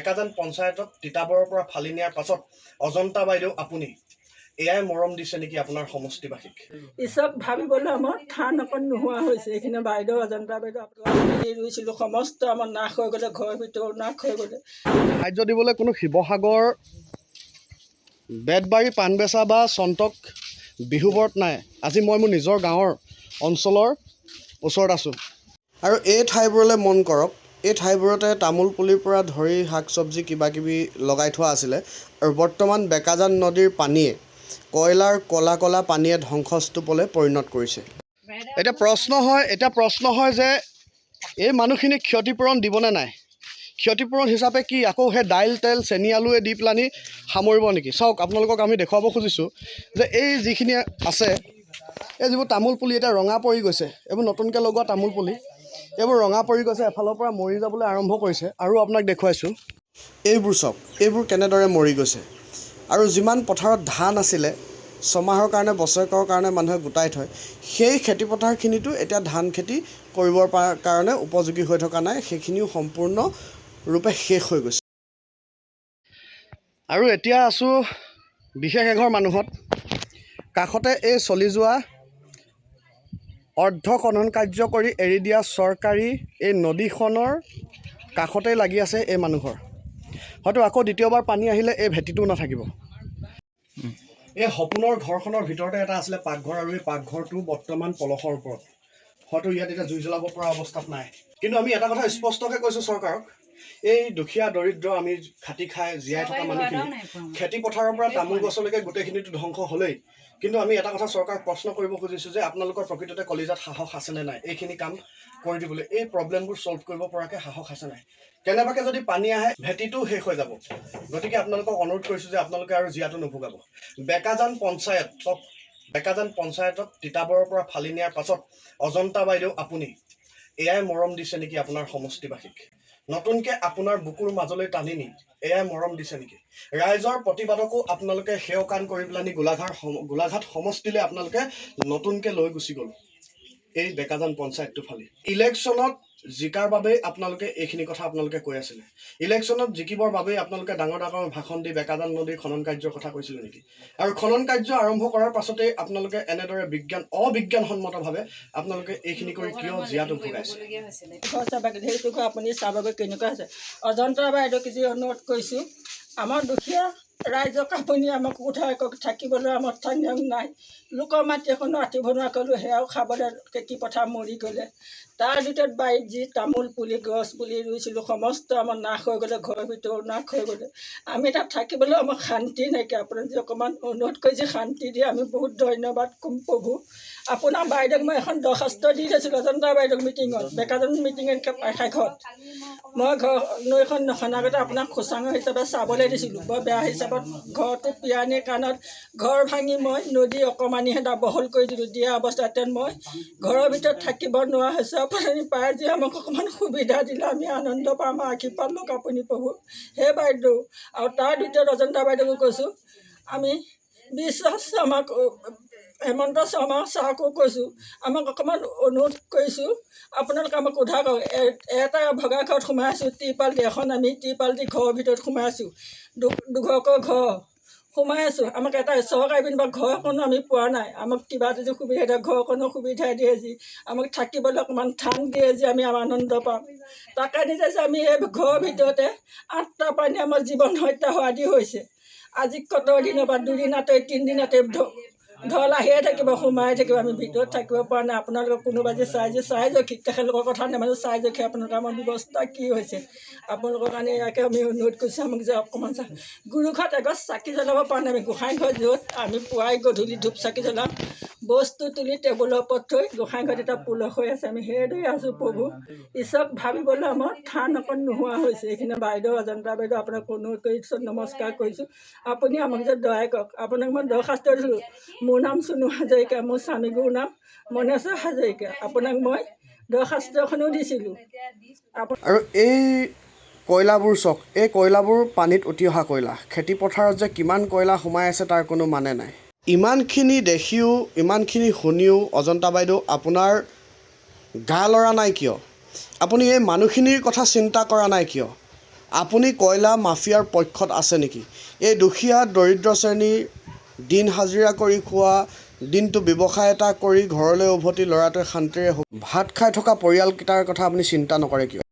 বেকাজান পঞ্চায়তক তিতাবৰৰ পৰা ফালি নিয়াৰ পাছত অজন্তা বাইদেউ, আপুনি এয়াই মৰম দিছে নেকি আপোনাৰ সমষ্টিবাসীক? ঈশ্বক ভাবিবলৈ আমাৰ থান অকণ নোহোৱা হৈছে। এইখিনি বাইদেউ, অজন্তা বাইদেউ, আপোনাৰ ৰুইছিলোঁ, সমস্ত আমাৰ নাশ হৈ গ'লে, ঘৰৰ ভিতৰত নাশ হৈ গ'লে। সাহাৰ্য দিবলৈ কোনো শিৱসাগৰ, বেতবাৰী, পাণবেচা বা চন্তক বিহুবৰত নাই। আজি মই মোৰ নিজৰ গাঁৱৰ অঞ্চলৰ ওচৰত আছোঁ আৰু এই ঠাইবোৰলৈ মন কৰক। এই ঠাইবোৰতে তামোল পুলিৰ পৰা ধৰি শাক চব্জি কিবা কিবি লগাই থোৱা আছিলে আৰু বৰ্তমান বেকাজান নদীৰ পানীয়ে, কয়লাৰ ক'লা ক'লা পানীয়ে ধ্বংসস্তূপলৈ পৰিণত কৰিছে। এতিয়া প্ৰশ্ন হয় যে এই মানুহখিনিক ক্ষতিপূৰণ দিবনে নাই? ক্ষতিপূৰণ হিচাপে কি আকৌ সেই দাইল, তেল, চেনি, আলুৱে দি পেলানি সামৰিব নেকি? চাওক, আপোনালোকক আমি দেখুৱাব খুজিছোঁ যে এই যিখিনি আছে, এই যিবোৰ তামোল পুলি এতিয়া ৰঙা পৰি গৈছে, এইবোৰ নতুনকৈ লগোৱা তামোল পুলি, এইবোৰ ৰঙা পৰি গৈছে, এফালৰ পৰা মৰি যাবলৈ আৰম্ভ কৰিছে। আৰু আপোনাক দেখুৱাইছোঁ, এইবোৰ চাওক, এইবোৰ কেনেদৰে মৰি গৈছে। আৰু যিমান পথাৰত ধান আছিলে, ছমাহৰ কাৰণে, বছৰেকৰ কাৰণে মানুহে গোটাই থয়, সেই খেতি পথাৰখিনিতো এতিয়া ধান খেতি কৰিবৰ কাৰণে উপযোগী হৈ থকা নাই। সেইখিনিও সম্পূৰ্ণৰূপে শেষ হৈ গৈছে। আৰু এতিয়া আছোঁ বিশেষ এঘৰ মানুহত কাষতে। এই চলি যোৱা অৰ্ধ খনন কাৰ্য কৰি এৰি দিয়া চৰকাৰী এই নদীখনৰ কাষতেই লাগি আছে এই মানুহঘৰ। হয়তো আকৌ দ্বিতীয়বাৰ পানী আহিলে এই ভেটিটোও নাথাকিব। এই সপোনৰ ঘৰখনৰ ভিতৰতে এটা আছিলে পাকঘৰ আৰু এই পাকঘৰটো বৰ্তমান পলসৰ ওপৰত। হয়তো ইয়াত এতিয়া জুই জ্বলাব পৰা অৱস্থাত নাই। কিন্তু আমি এটা কথা স্পষ্টকৈ কৈছোঁ চৰকাৰক, এই দুখীয়া দৰিদ্ৰ আমি খাটি খাই জীয়াই থকা মানুহখিনি, খেতি পথাৰৰ পৰা তামোল গছলৈকে গোটেইখিনিতো ধ্বংস হ'লেই, কিন্তু আমি এটা কথা চৰকাৰক প্ৰশ্ন কৰিব খুজিছোঁ যে আপোনালোকৰ প্ৰকৃততে কলিজাত সাহস আছেনে নাই এইখিনি কাম কৰি দিবলৈ? এই প্ৰব্লেমবোৰ ছল্ভ কৰিব পৰাকৈ সাহস আছে নাই? কেনেবাকৈ যদি পানী আহে, ভেটিটো শেষ হৈ যাব। গতিকে আপোনালোকক অনুৰোধ কৰিছোঁ যে আপোনালোকে আৰু জীয়াতু নুভুগাব। বেকাজান পঞ্চায়তক তিতাবৰৰ পৰা ফালি নিয়াৰ পাছত অজন্তা বাইদেউ, আপুনি এয়াই মৰম দিছে নেকি আপোনাৰ সমষ্টিবাসীক? নতুনকৈ আপোনাৰ বুকুৰ মাজলৈ টানি নি এয়াই মৰম দিছে নেকি? ৰাইজৰ প্ৰতিবাদকো আপোনালোকে সেৱকান কৰি পেলানি গোলাঘাট সমষ্টিলৈ আপোনালোকে নতুনকৈ লৈ গুচি গ'ল এই বেকাজান পঞ্চায়তটো ফালি। ইলেকশ্যনত জিকাৰ বাবেই আপোনালোকে এইখিনি কথা আপোনালোকে কৈ আছিলে? ইলেকশ্যনত জিকিবৰ বাবেই আপোনালোকে ডাঙৰ ডাঙৰ ভাষণ দি বেকাজান নদীৰ খনন কাৰ্যৰ কথা কৈছিলে নেকি? আৰু খনন কাৰ্য আৰম্ভ কৰাৰ পাছতেই আপোনালোকে এনেদৰে অবিজ্ঞানসন্মতভাৱে আপোনালোকে এইখিনি কৰি কিয় জীয়াতু ভোগাইছে? ঘৰ চাবাগৈ, সেইটো ঘৰ আপুনি চাবগৈ কেনেকুৱা হৈছে। অজন্তা বাইদেউক যি অনুৰোধ কৰিছোঁ, আমাৰ দুখীয়া ৰাইজক আপুনি আমাক উদ্ধাৰ কৰক। থাকিবলৈ আমাৰ ঠাই নাই। লোকৰ মাটি এখনো আঁতি বনোৱা কৰিলোঁ, সেয়াও খাবলৈ খেতি পথাৰ মৰি গ'লে। তাৰ ভিতৰত বাৰীত যি তামোল পুলি, গছ পুলি ৰুইছিলোঁ, সমস্ত আমাৰ নাশ হৈ গ'লে, ঘৰৰ ভিতৰত নাশ হৈ গ'লে। আমি তাত থাকিবলৈ আমাক শান্তি নাইকিয়া। আপোনাক যে অকণমান অনুৰোধ কৰি যে শান্তি দিয়ে, আমি বহুত ধন্যবাদ ক'ম প্ৰভু। আপোনাৰ বাইদেউক মই এখন দৰ্খাস্ত দি থৈছিলোঁ, অজন্তা বাইদেউক, মিটিঙত, বেকাজান মিটিঙত শেষত মই ঘৰ নৈখন নখনাৰ আগতে আপোনাক খোচাঙৰ হিচাপে চাবলৈ দিছিলোঁ। বৰ বেয়া হিচাপত ঘৰটো পিৰাণীৰ কাৰণত ঘৰ ভাঙি মই নদী অকণমানিহে বহল কৰি দিলোঁ। দিয়া অৱস্থাতে মই ঘৰৰ ভিতৰত থাকিব নোৱাৰা হৈছোঁ। আপুনি পাৰে যে আমাক অকণমান সুবিধা দিলে আমি আনন্দ পাম। আশীৰ্বাদ লওক আপুনি প্ৰভু। হে বাইদেউ, আৰু তাৰ দ্বিতীয়ত অজন্তা বাইদেউকো কৈছোঁ, আমি বিশ্বাস আমাক হেমন্ত শৰ্মা ছাৰকো কৈছোঁ, আমাক অকণমান অনুৰোধ কৰিছোঁ, আপোনালোকে আমাক উদ্ধাৰ কৰক। এটা ভগা ঘৰত সোমাই আছোঁ, ত্ৰিপাল দি এখন আমি ত্ৰিপাল দি ঘৰৰ ভিতৰত সোমাই আছোঁ। দুঘৰকৈ ঘৰ সোমাই আছোঁ। আমাক এটা চৰকাৰী পিনৰ ঘৰ অকণো আমি পোৱা নাই। আমাক কিবা এটা যদি সুবিধা দিয়ে, ঘৰখনো সুবিধা দিয়ে, যি আমাক থাকিবলৈ অকণমান থান দিয়ে, যে আমি আনন্দ পাম। তাকে নিজে যে আমি এই ঘৰৰ ভিতৰতে 8টা পানী আমাৰ জীৱন হত্যা হোৱা দি হৈছে। আজি কত দিনৰ পৰা দুদিন আঁতৰি, তিনিদিন আঁতৰি ঢল আহিয়ে থাকিব, সোমাই থাকিব, আমি ভিতৰত থাকিব পৰা নাই। আপোনালোকক কোনোবা যে চাই যে চাই যখি, তেখেতলোকৰ কথা নামানো, চাই যখি আপোনালোকৰ আমাৰ ব্যৱস্থা কি হৈছে, আপোনালোকৰ কাৰণে ইয়াকে আমি অনুৰোধ কৰিছোঁ। আমাক যে অকণমান গুৰুঘৰত এগছ চাকি জ্বলাব পৰা নাই। আমি গোঁসাই ঘৰ য'ত আমি পুৱাই গধূলি ধূপ চাকি জ্বলাওঁ, বস্তু তুলি টেবুলৰ ওপৰত থৈ গোঁসাই ঘৰত এটা পুলক হৈ আছে, আমি সেইদৰে আছোঁ প্ৰভু। ঈশ্বক ভাবিবলৈ আমাৰ থান অকণ নোহোৱা হৈছে। এইখিনি বাইদেউ, অজন্তা বাইদেউ, আপোনাক অনুৰোধ কৰিছোঁ, নমস্কাৰ কৰিছোঁ। আপুনি আমাক যে দয়া কৰক। আপোনাক মই দৰ্খাস্ত দিছিলোঁ। মোৰ নাম চুনু হাজৰিকা, মোৰ স্বামীগুৰুৰ নাম মনেশ্বৰ হাজৰিকা। আপোনাক মই দৰ্খাস্ত এখনো দিছিলোঁ। আৰু এই কয়লাবোৰ চাওক, এই কয়লাবোৰ পানীত উটি অহা কয়লা। খেতি পথাৰত যে কিমান কয়লা সোমাই আছে, তাৰ কোনো মানে নাই। ইমানখিনি দেখিও, ইমানখিনি শুনিও অজন্তা বাইদেউ, আপোনাৰ গা লৰা নাই কিয়? আপুনি এই মানুহখিনিৰ কথা চিন্তা কৰা নাই কিয়? আপুনি কয়লা মাফিয়াৰ পক্ষত আছে নেকি? এই দুখীয়া দৰিদ্ৰ শ্ৰেণীৰ দিন হাজিৰা কৰি খোৱা, দিনটো ব্যৱসায় এটা কৰি ঘৰলৈ উভতি ল'ৰাটোৱে শান্তিৰে ভাত খাই থকা পৰিয়ালকেইটাৰ কথা আপুনি চিন্তা নকৰে কিয়?